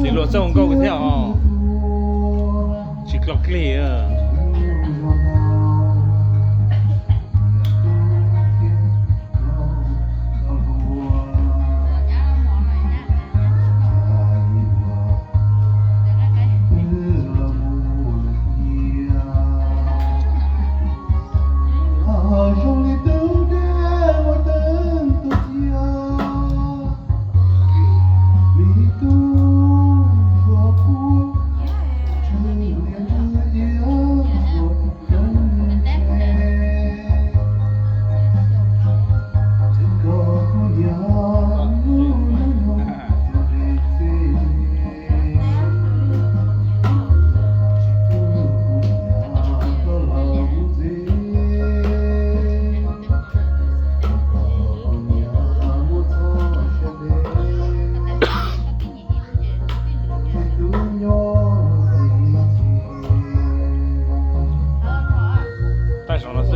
ສຽງລົດເຈົ້າຂອງເກົ່າກະແທ້ ຊິກລັອກເກເອີ.带上了是。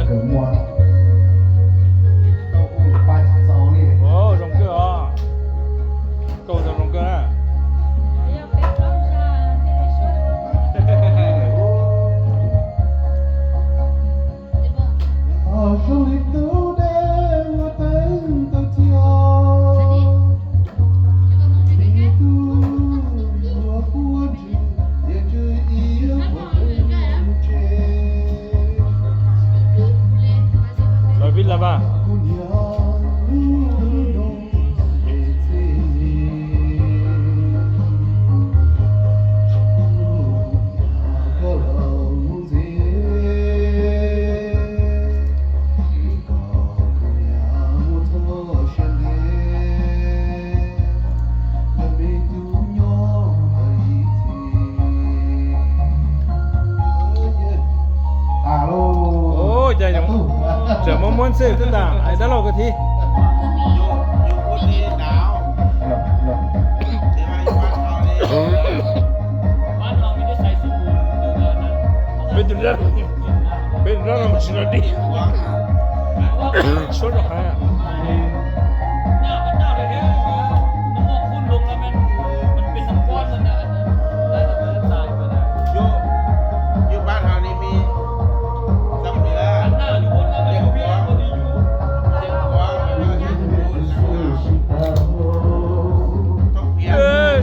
哦，荣哥啊，够的荣哥啊。 ໂອ້ຍ ໃຫຍ່ ເຈີມາມ່ວນຊື່ ຕຶ້ນດາ ໄອ້ດາລອກກະທີ. ເປັນຈັ່ງໃດ ເປັນຈັ່ງໃດ ມັນຊິໄດ້ດີ ຊົນອອກຫາ. ຢູ່ ຢູ່ບ້ານເຮົານີ້ມີສຳເໜືອ ເຊກວາງ ເຊກວາງ ແລ້ວກໍເຊກວາງ ຕ້ອງປ່ຽນ ເອີ.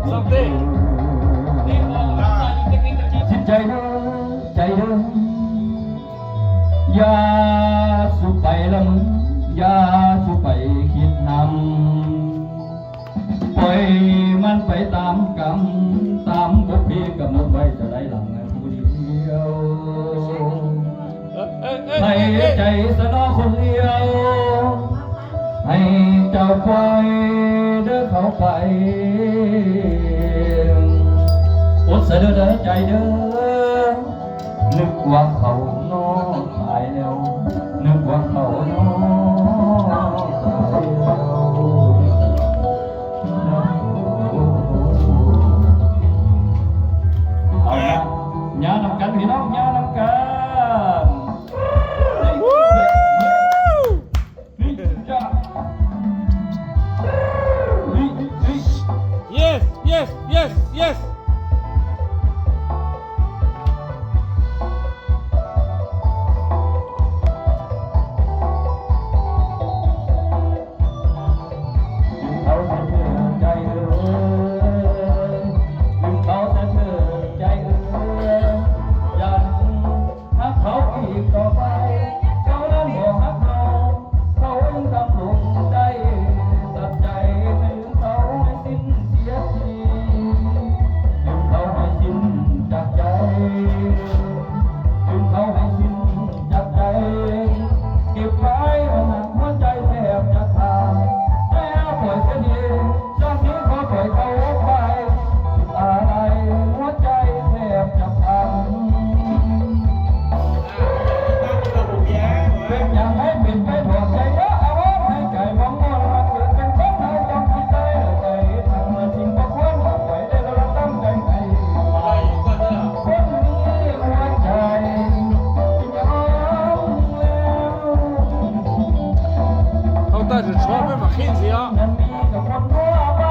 Santé. ສິດໃຈເດີ ໃຈເດີ ຢ່າສູ່ໄປລະເມີ ຢ່າສູ່ໄປຄິດນຳ ປ່ອຍມັນໄປຕາມກຳ ຕາມບຸບເພກຳນົດໄວ້ ຈະໄດ້ຫຼັງໃນຜູ້ດຽວ. ໃຫ້ໃຈຊະເນາະຄົນລຽວ ໃຫ້ເຈົ້າປ່ອຍເດີເຂົາໄປ ອົດສະເດີໃຈເດີ ນຶກວ່າເຂົາເນາະຕາຍແລ້ວ ນຶກວ່າເຂົາເນາະຕາຍແລ້ວ. ເອົາລະ ຍ່າງນຳກັນພີ່ນ້ອງ ຍ່າງນຳກັນ. Yes, yes, yes, yes. ດຶງເຂົາໃສ່ເທີໃຈເອີຍ ດຶງເຂົາໃສ່ເທີໃຈເອີຍ ຢ່າຫັ້ນຮັກເຂົາອີກຕໍ່ໄປ ເຂົານັ້ນບໍ່ຮັກເຮົາ ເຂົາຍັງທຳລົງໄດ້ ຕັດໃຈໃຫ້ລືມເຂົາໃຫ້ສິ້ນເສຍທີ ລືມເຂົາໃຫ້ສິ້ນຈາກໃຈ ລືມເຂົາໃຫ້ສິ້ນຈາກໃຈ ເກັບໄວ້ ມັນໜັກຫົວໃຈແທບຈະຂາດ ແຕ່ເອົາປ່ອຍເສຍດີ ຈາກນີ້ຂໍປ່ອຍເຂົາໄປ ສຸດອາໄລຫົວໃຈແທບຈະພັງ ເປັນຫຍັງໃຫ້ເປັນໄປຖອດໃຈເດີ ອາວາດໃຫ້ໃຈມອງມອນ ມາເກີດເປັນຄົນເຮົາຕ້ອງຄິດໄດ້ ແລ້ວໄປເຮັດໃຫ້ເມື່ອສິ່ງບໍ່ຄວນອອກໄປໄດ້ ແລ້ວລະຕັ້ງໃຈໃຫ້ ຄົນມີຫົວໃຈຍອມແລ້ວ ເຮົາຕັ້ງໃຈຊອບເປັນໝາກເຂັນຊິອະ ນັ້ນມີກັບຄົນທົ່ວໄປ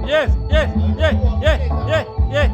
Yes, yes, yes, yes, yes, yes.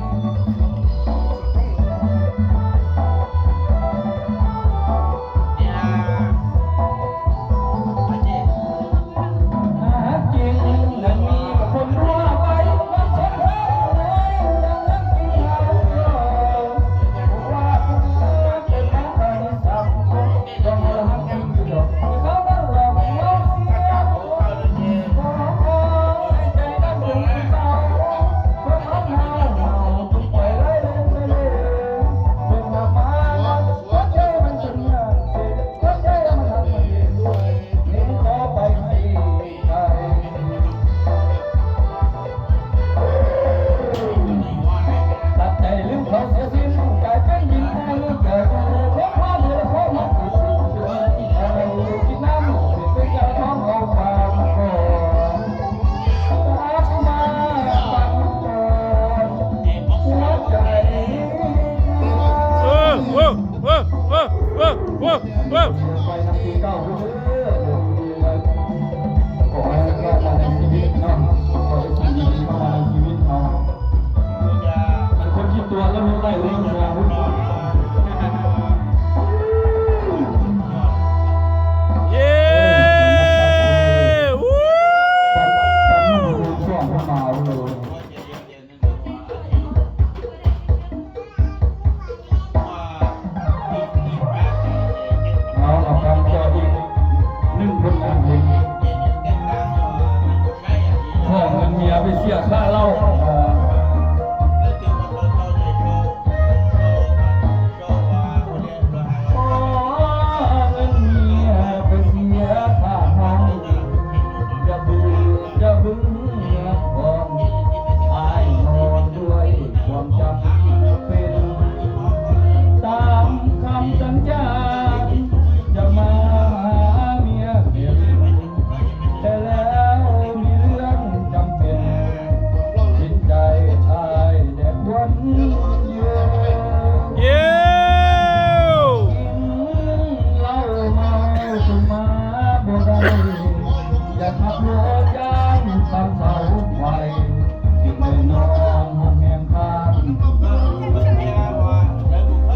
ຂໍໃຫ້ເຮົາມີຊີວິດເນາະ ຂໍໃຫ້ສິ່ງດີໆເຂົ້າມາໃນຊີວິດເຮົາ ອັນຄົນຄິດຕົວະແລ້ວລົງໄດ້ເລີຍ ເອີ ເອີ ອູ້ ເອົາ ເອົາຟັງຕໍ່ອີກໜຶ່ງຜົນງານເພງ ຂໍເງິນເມຍໄປເສຍຄ່າເຫຼົ້າ. ເຢ້ ກິນເຫຼົ້າເມົາຈົນມາບໍ່ໄດ້ ຢ່າຂັບລົດຢ້ານຕາມເສົາໄຟ ຈຶ່ງໄດ້ນອນຫ້ອງແຮມຂ້າງ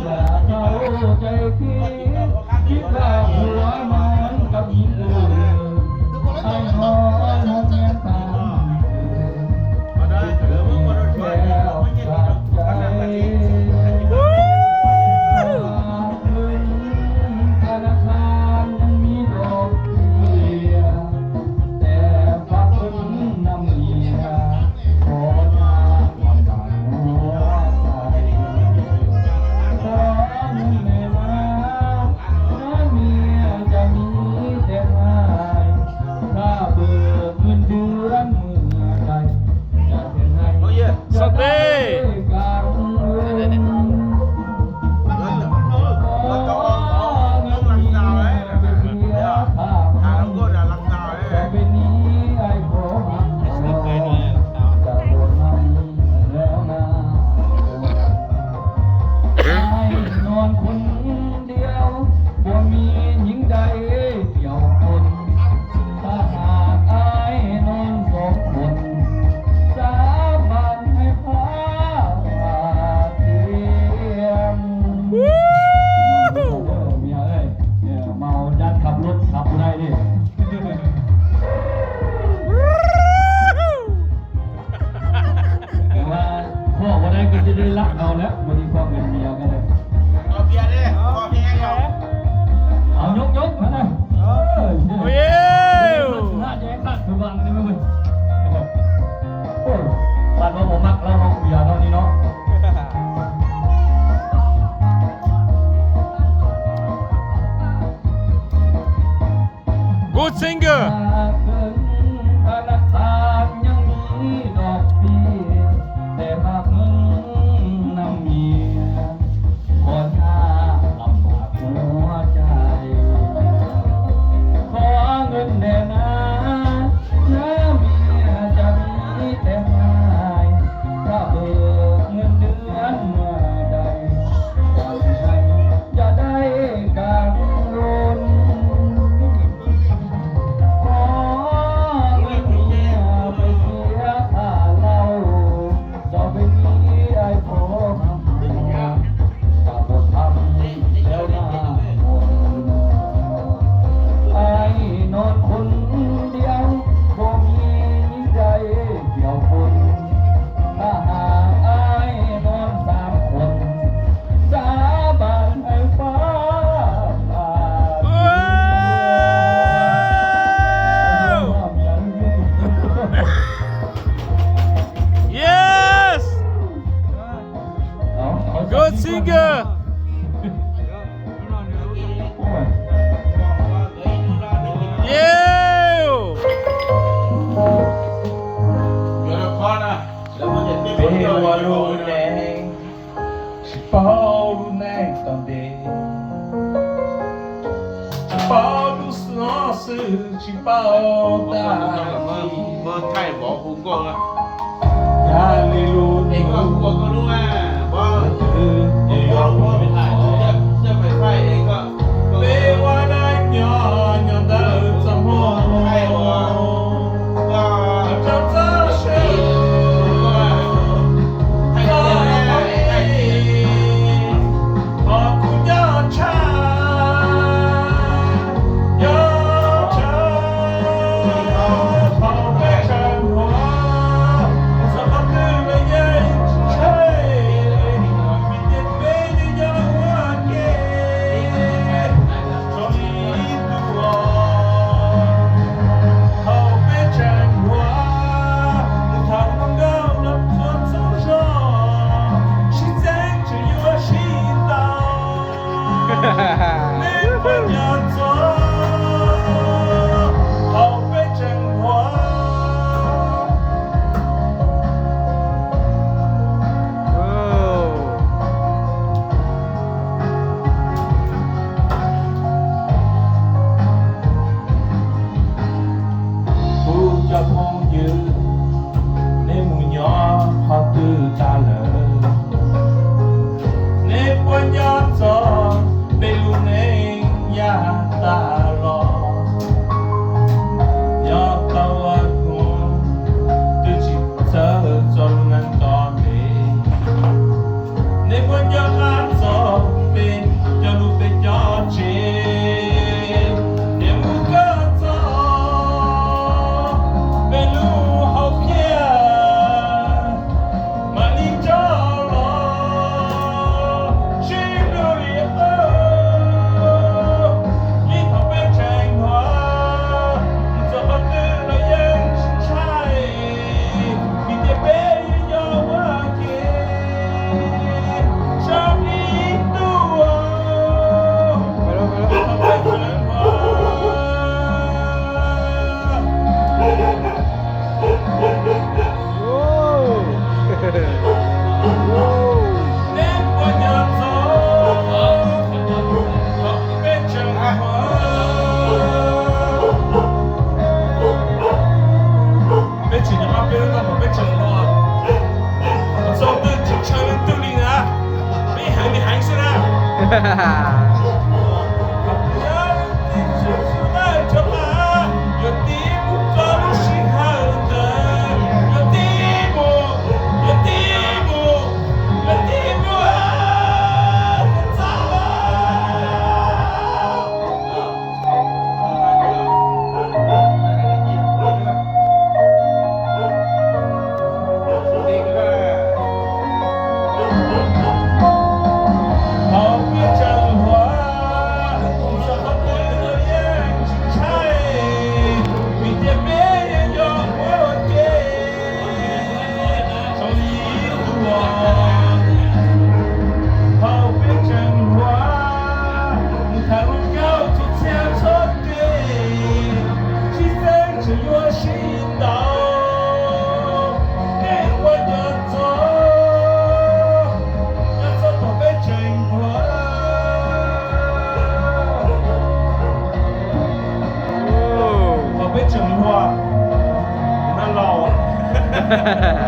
ຢ່າເຂົ້າໃຈຜິດ ຄິດວ່າຜົວນອນກັບຍິງອື່ນ ອ້າຍນອນຫ້ອງແຮມຕ່າງ ສະເຕ ນອນຄົນ ດຽວ ບໍ່ມີຍິງໃດກ່ຽວກົນ ຖ້າຫາກອ້າຍນອນສອງຄົນ ສາບານໃຫ້ຟ້າຕຽມ. ເມຍເອີຍ ເມົາຢ້ານຂັບລົດຂັບບໍ່ໄດ້ເດ້. ວ່າພໍ້ບໍ່ໄດ້ກໍຈະໄດ້ລັກເອົາແລ້ວ ບໍ່ໄດ້ພໍ້ເງິນເມຍກໍໄດ້ ເອົາເບຍເດ້ ພໍ້ແຮງເອົາ ເອົາຍົກໆ ຫັ້ນນະ ເອີ ໂອ້ຍ ໜ້າແຈງຄັກຄືບັງນີ້ເບິ່ງ ໂອ້ຍ ປານວ່າບໍ່ມັກລາວເມາເບຍເນາະນີ້ເນາະ. Good singer. ທະນາຄານຍັງມີດອກເບ້ຍ ແຕ່ຫາກເງິນນຳເມຍ ຂໍຍາກລຳບາກຫົວໃຈ ຂໍເງິນແດ່ນາ ນາເມຍຈະມີແຕ່ຫາຍ ຖ້າເບີກເງິນເດືອນເມື່ອໃດ ຈະໄດ້ກັງວົນ ຂໍເງິນເມຍໄປເສຍຄ່າເຫຼົ້າ ຕໍ່ໄປນີ້ອ້າຍຂໍຮັບ ຈະບໍ່ທຳແລ້ວໜ້າມົນ ອ້າຍນອນຄົນດຽວ ບໍ່ມີຍິງໃດກ່ຽວກົນ ຖ້າຫາກອ້າຍນອນສາມຄົນ ສາບານໃຫ້ຟ້າຜ່າ Yes! Good singer! ເຢ້! ເປວ່າລູກແນງ ຊິເປົ່າລູກແນງຕອນເດ ຊິເປົ່າລູກສອສ ຊິເປົ່າຕາ ເບິ່ງໄທບໍ່ ຮູ້ກໍ ກາລີລູ ເອງກໍກວດກໍຮູ້ວ່າ ບໍ່ ເອີ ເອີ ເປັນໄທ ຈະ ຈະໄປໄທເອງກໍ ເປວ່າໄດ້ຍ້ອນ ຍ້ອນເດີ ຈະບໍ່ ໄທບໍ່ ກໍ ຈະ ຈະ ເຊ ກໍ ໄທ ໄທ ຂໍກູຢາຊາ ຢາຊາ ຂໍເປັນຊັ້ນຫວາ ສະບັບຕື່ນລະເຢັນເຊ Wow.